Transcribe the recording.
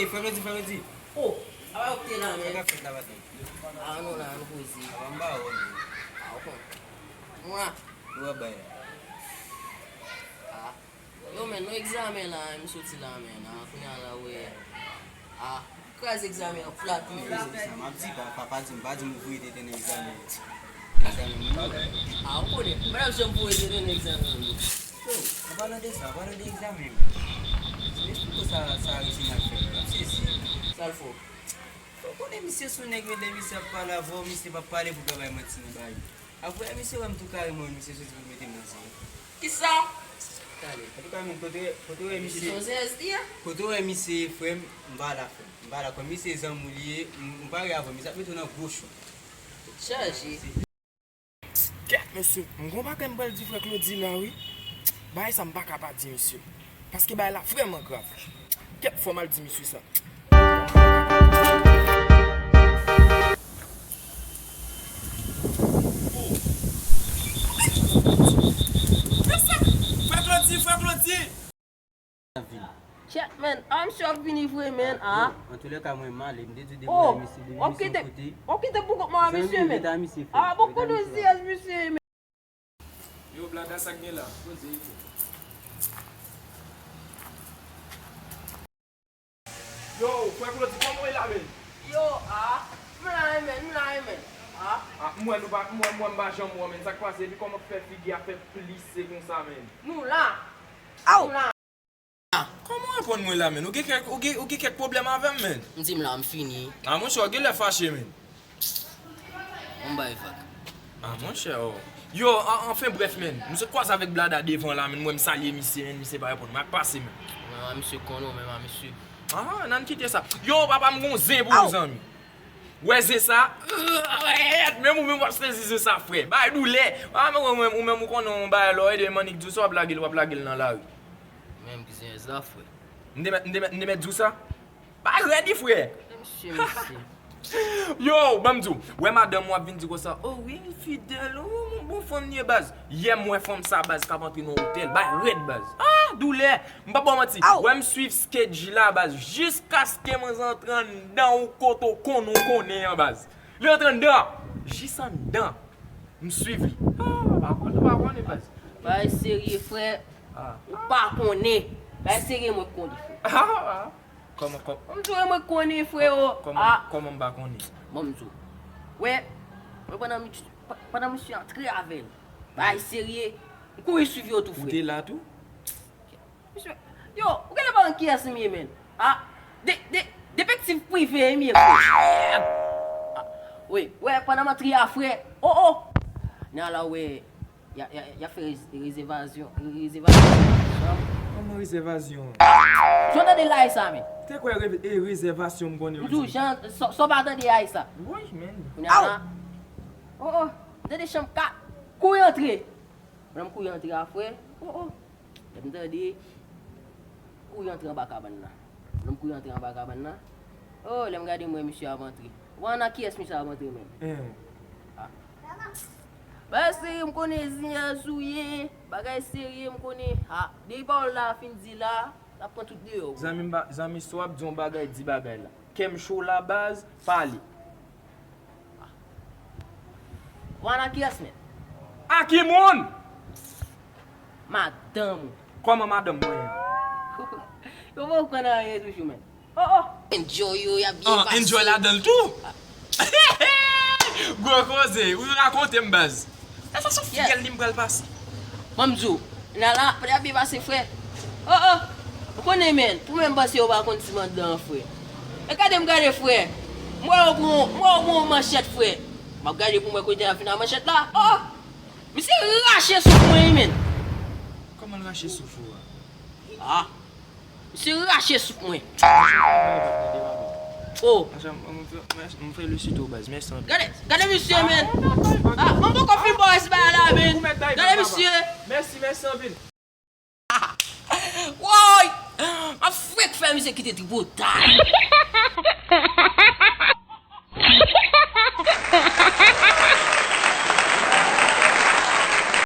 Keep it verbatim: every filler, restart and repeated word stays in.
Frè Claudy, frè Claudy. Oh, apa yo te la, men? Sa k ap fèt la, maten? Ah, nou la, nou poze. Apa m ba ou, men? Ah, ou konn. Mwen. Ou ap bay la. Ah. Yo, men, nou egzamen la, m soti la, men. Ah, kounye a la, wè. Ah, kraze egzamen an plat, men. Sa m ap di, pa, pa, pa di m, pa di m ou voye tete nan egzamen. Egzamen moun yo. Ah, ou konnen. Mwen ap janm voye tete nan egzamen moun. Yo, an palan de sa, an palan de egzamen, men. Esplike w sa, sa rejim al fè. M ap sezi. Sa l fè w? Ou konnen misye sou nèg, men lè misye ap pale avè w, misye p ap pale pou l pa bay manti nan bagay. Apre, misye wè m tou kareman, misye soti pou l mete m nan zen. Kisa? Talè. Antouka, men, kote, kote wè misye. Misye se yon zèz li ye? Kote wè misye, frè m, m pa la, frè m. M pa la, kòm misye zanmi w li ye, m, m pare avè w, misye ap mete w nan gwo chou. Chaje. Kèt, mesye, m gon bagay m pral di frè Claudy la, wi. Bagay sa m pa ka pa di misye. Paske bagay la vrèman grav. Kèt, fò m al di misye sa. Frè Claudy, frè Claudy! Kèt, men, a, misye ap vini vre, men, a. Bon, antoulèka, mwen m ale, m te di depi misye, depi misye yon kote. W ap kite pou kont mwen a misye, men. A, bon, kote w ziyèz misye, men. Yo, Blada, sa k gen la? Poze, wi. Yo, frè Claudy, kòman w ye la, men? Yo, a, m la, men, m la, men. A. A, m wè nou pa, m wè, m wè m pa janm wè w, men. Sa k pase? Epi kòman k fè figi a fè plise konsa, men? Nou la. Aw! Nou la. Kòman w reponn mwen la, men? Ou gen kèk, ou gen, ou gen kèk pwoblèm avè m, men? M di m la, m fini. A, monchè, w genlè fache, men. Bon, bay vag. A, monchè, o. Yo, an, anfen brèf, men. M sot kwaze avèk Blada devan la, men. M wè m salye misye, men. Misye pa reponn. M ap pase, men. Mwen, a, misye konnen w, men, a, misye. A, nan kite sa. Yo, papa, m gon zen pou ou, zanmi. Wè zen sa? Menm ou menm w ap sezi zen sa, frè. Bay doulè. A, men ou menm, ou menm ou konnen yon bagay, lè w ede yon mannik di w sa, w ap lage l, w ap lage l nan lari. Menm ki zen sa, frè. M te mèt, m te mèt, m te mèt di w sa? Bay rèd wi, frè. Mesye, mesye. Yo, ban m di w. Wè madanm w ap vin di konsa, o wi, li fidèl, o, yon bon fanm li ye, baz. Yè m wè fanm sa, baz, k ap antre nan otèl. Bay rèd, baz. A, doulè. M p ap ba w manti. Wè m swiv schedule la, baz, jiskaske manzè antre anndan yon kote w konnen, w konnen an, baz. Li antre anndan. Jis anndan. M swiv li. A, pa konnen, pa konnen, baz. Bagay serye, frè. A. Ou pa konnen. Bagay serye, mwen konnen, frè. A, a. Kòman, kòman? M di w, mwen konnen, frè, o. Kòman, kòman m pa konnen? Bon, m di w. Wè, wè, pandan misye, pandan misye antre avè l. Bagay serye. M kouri swiv yo tou, frè. Ou te la tou? Misye, yo, ou genlè pa konn kiyès m ye, men. A, de, de, detektiv prive m ye, frè. A, wi, wè, pandan m antre a, frè. O, o. Nan la, wè, y a, y a, y a fè rez-, rezèvasyon, rezèvasyon. Kòman rezèvasyon? Jan tande lay sa, men. Te kwè re-, e rezèvasyon m konnen yo di. M di w, jan, sa, sa w pa tande lay sa. Wi, men. Kounye a la. O, o. M tande chanm kat. Kouri antre. Pandan m kouri antre a, frè. O, o. Lè m tande, kouri antre anba kabann nan. Lè m kouri antre anba kabann nan. O, lè m gade m wè misye ap antre. Ou wè nan kiyès misye ap antre menm? A. Bagay serye, m konnen zen a sou ye. Bagay serye, m konnen. A, depi pawòl la fin di la, l ap pran tout deyò. Zanmi m pa, zanmi, si w ap di yon bagay, di bagay la. Kè m cho la, baz, pale. Ou wè nan kiyès, men? A ki moun? Madanm ou. Kòman madanm mwen an? Yo poko konn anyen toujou, men. O, o. Enjoy yo, y ap byen pase. Enjoy ladan l tou? Gwo koze, ou rakonte m, baz. Sa se fidèl li m pral pase. Ban m di w, nan la, pral byen pase, frè. O, o. Ou konnen, men, ou menm panse yo pa konn ti mandan an, frè. E gade m gade, frè. M wè yo pran, m wè yo pran yon manchèt, frè. M ap gade pou m wè kote y ap vin ak manchèt la. O, o. Misye rache souf mwen, wi, men. Kòman l rache souf ou a? A. Misye rache souf mwen. O. M fè, m fè, m fè le sito, baz. Mèsi anpil. Gade, gade misye, men. A, mwen poko fin ba w bagay la, men. Gade misye. Mèsi, mèsi anpil. Woy! M ap fèk fè misye kite tripotay.